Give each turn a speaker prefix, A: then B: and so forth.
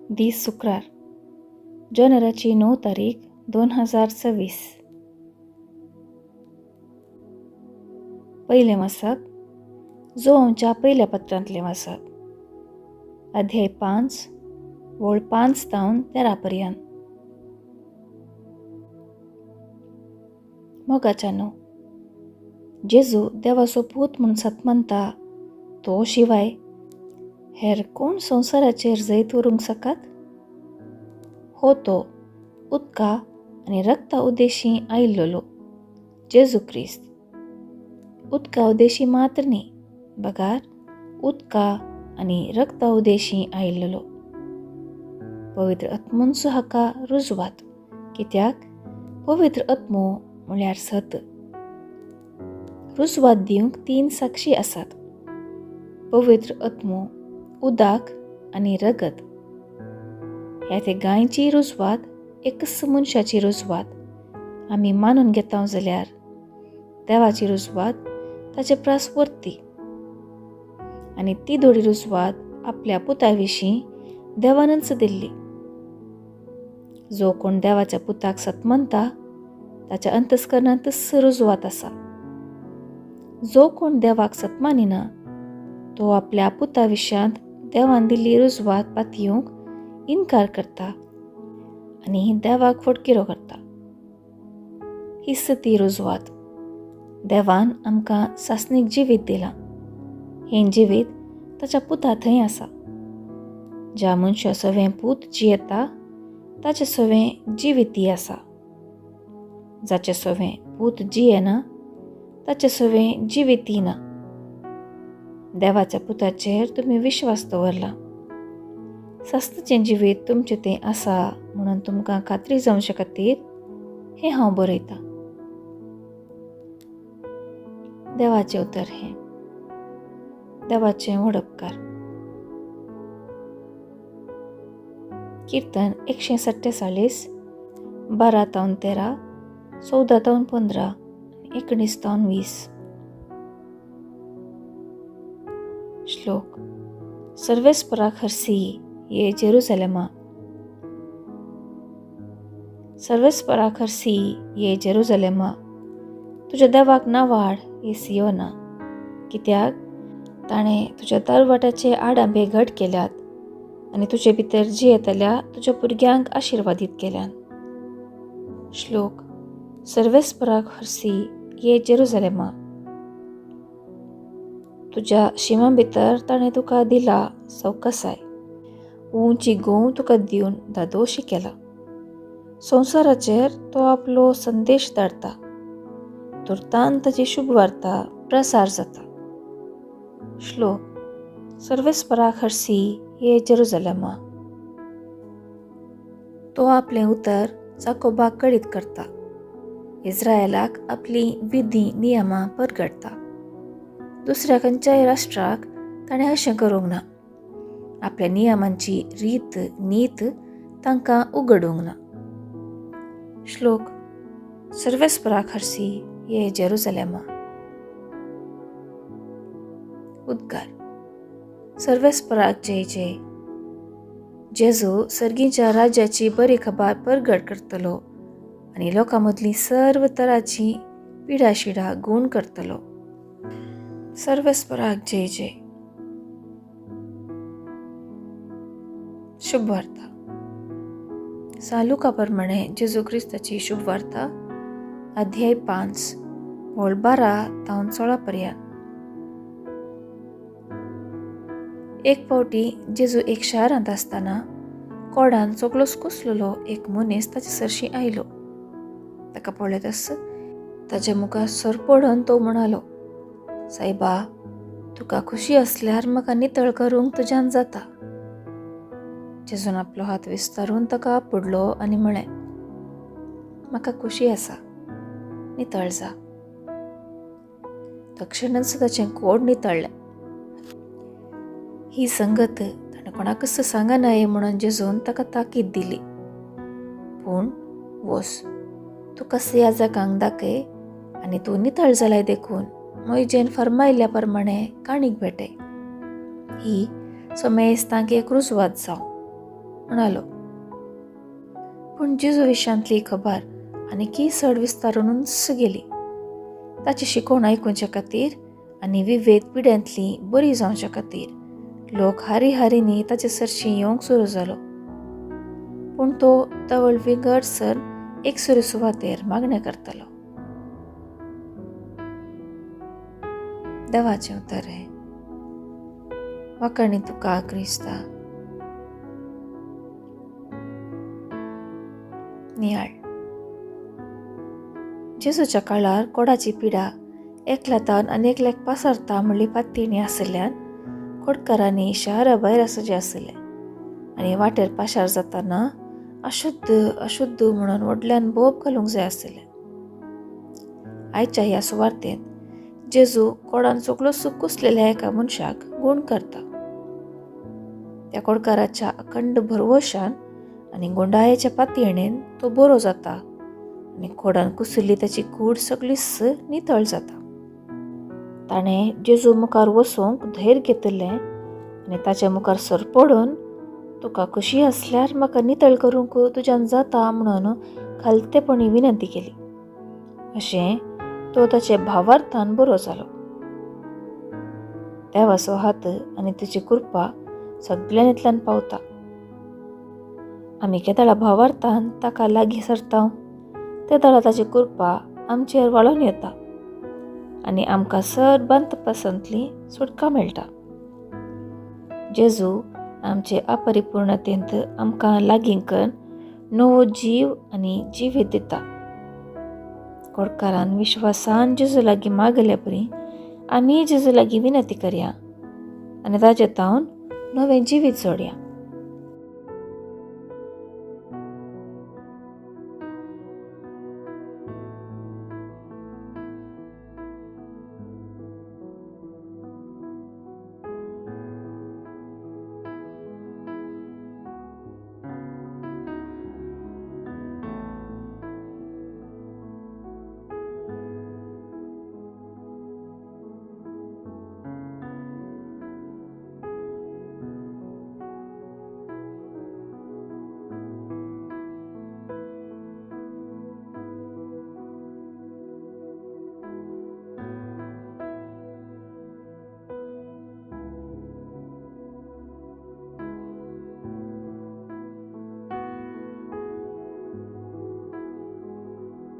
A: दीस शुक्रार, जानेराची 9 तारीख 2026. पयलें वाचप जोंच्या पयल्या पत्रांतलें वाचप, अध्याय 5 वळ 5 तावन 13 पर्यंत. मोगाच्यानो, जेजू देवाचो पूत म्हूण सतमनता तो शिवाय हेर कोण संवसाराचेर जैत व्हरूंक सकात? हो तो उदका आनी रक्ता उद्देशी आयिल्लो जेजू क्रिस्त. उदका उद्देशी मात्र न्ही, बगार उदका आनी रक्ता उद्देशी आयिल्लो. पवित्र आत्मोनसो हाका रुजवात, कित्याक पवित्र आत्मो म्हळ्यार सत. रुजवात दिवंक 3 साक्षी आसात, पवित्र आत्मो, उदक आनी रगत. ह्या ते गायची रुजवात एकच मनशाची रुजवात आमी मानून घेता जाल्यार देवाची रुजवात ताचे प्रास वरती, आनी ती दोडी रुजवात आपल्या पुता विशीं देवानच दिल्ली. जो कोण देवाच्या पुताक सतमनता ताच्या अंतस्करणांतच रुजवात आसा. जो कोण देवाक सतमानिना तो आपल्या पुता विशयांत देवान दिल्ली रुजवात पातयेवंक इनकार करता आनी देवाक फटकिरो करता. हीच ती रुजवात. देवान आमकां सासणीक जिवीत दिलां. हें जिवीत ताच्या पुता थंय आसा. ज्या मनशा सवें पूत जियेता ताचे सवें जिवीतय आसा. जाचे सवें पूत जियेना ताचे सवें जिवीतय ना. देवाच्या पुताचेर तुमी विश्वास दवरला. सासणाचें जिवीत तुमचें तें आसा म्हणून तुमकां खात्री जावचे खातीर हें हांव बरयतां. देवाचें उतर हें. देवाचें व्हड उपकार. कीर्तन 147, 12 तावन 13, 14 तावन 15, 19 तावन 20. श्लोक. सर्वेस्पराक हरसी ये जेरुसलेमा. सर्वेस्पराक हरसी ये जेरुसलेमा, तुज्या देवाक नावाड ये सियोना, कित्याक ताणें तुज्या दारवाट्याचे आडांबे घट केल्यात आनी तुजे भितर जियेतल्या तुज्या भुरग्यांक आशिर्वादीत केल्यात. श्लोक. सर्वेस्पराक हरसी ये जेरुसलेमा, तुज्या शिमा भितर ताणें तुका दिला सवकसाय, उंची गोंव तुका दिवन धादोशी केला. संवसाराचेर तो आपलो संदेश धाडटा, तुर्तान ताची शुभवार्ता प्रसार जाता. श्लोक. सर्वेस्पराक हरसी ये जेरुसलेमा, तो आपलें उतर जाकोबाक कळीत करता, इस्रायलाक आपली विधी नियमां परगटता. दुसऱ्या खंयच्याय राष्ट्राक ताणें अशें करूंक ना, आपल्या नियमांची रीत नीत तांकां उगडूंक ना. श्लोक. सर्वेस्पराक हरसी ये जेरुसलेमा. उद्गार. सर्वेस्पराक जय जय. जेजू सर्गीच्या राज्याची बरी खबर परगट करतलो आनी लोकां मदली सर्व तराची पिडाशिडा गूण करतलो. सर्वेस्पराक जय जय. शुभवार्ता. सालुका प्रमाणे जेजू क्रिस्ताची शुभवार्ता, अध्याय 5 वळ 12 तावन 16 पर्यंत. एक फावटी जेजू एक शारांत आसतना कोडान सगळोच कुसलेलो एक मनीस ताचे सरशी आयलो. ताका पळयतच ताच्या मुखार सरपडून तो म्हणालो, सायबा, तुका खुशी आसल्यार म्हाका नितळ करूंक तुज्यान जाता. जेजून आपलो हात विस्तारून ताका आपडलो आनी म्हळें, म्हाका खुशी आसा, नितळ जा. तक्षणच ताचें कोड नितळ्ळें. ही संगत ताणें कोणाकच सांगनाये म्हणून जेजून ताका ताकीद दिली. पूण वोस, तुका याजकांक दाखय आनी तूं नितळ जालाय देखून मोयजेन फर्मायल्ल्या प्रमाणे काणीक भेटय. ही समेस्तांक एक रुजवात जावं. म्हणालो. पूण जेजू विशांतली खबर आनीकय चड विस्तारुनूच गेली. ताची शिकवण आयकुच्या खातीर आनी विवेद पिड्यांतली बरी जावच्या खातीर लोक हारी हारींनी ताचे सरशीं येवंक सुरू जालो. पूण तो तवळ विंगड सर एक सुरी सुवातेर मागणें करतालो. देवाचें उतर हें. वाखाणी तुका क्रिस्ता. नियाळ. जेजूच्या काळार कोडाची पिडा एकल्या तावन आनी एकल्याक पासारता म्हणली पातयेणी आशिल्ल्यान कोडकारांनी शहरा भायर आसचें आशिल्लें आनी वाटेर पाशार जाताना अशुद्ध अशुद्ध म्हणून व्हडल्यान बोब घालूंक जाय आशिल्लें. आयच्या ह्या सुवार्तेंत जेजू कोडान सगळो कुसलेल्या एका मनशाक गूण करता. त्या कोडकाराच्या अखंड भरवशान आनी गोंडायेच्या पातयेणेन तो बरो जाता आनी कोडान कुसुल्ली ताची कूड सगळीच नितळ जाता. ताणें जेजू मुखार वचूंक धैर्य घेतिल्लें आनी ताच्या मुखार सरपडून तुका खुशी आसल्यार म्हाका नितळ करूंक तुज्यान जाता म्हणून खालतेपणी विनंती केली. अशें तो ताचे भावार्थान बरो जालो. देवाचो हात आनी ताची कृपा सगळ्यांतल्यान पावता. आमी केदळा भावार्थान ताका लागीं सरता तेदळा ताची कृपा आमचेर वाळोन येता आनी आमकां सर बंदपासांतली सुटका मेळटा. जेजू आमचे अपरिपूर्णतेंत आमकां लागीं करून नवो जीव आनी जिवीत दिता. कोडकारान विश्वासान जेजू लागीं मागले परी आमी जेजू लागीं विनंती करया आनी ताचे तावन नवें जिवीत जोडया.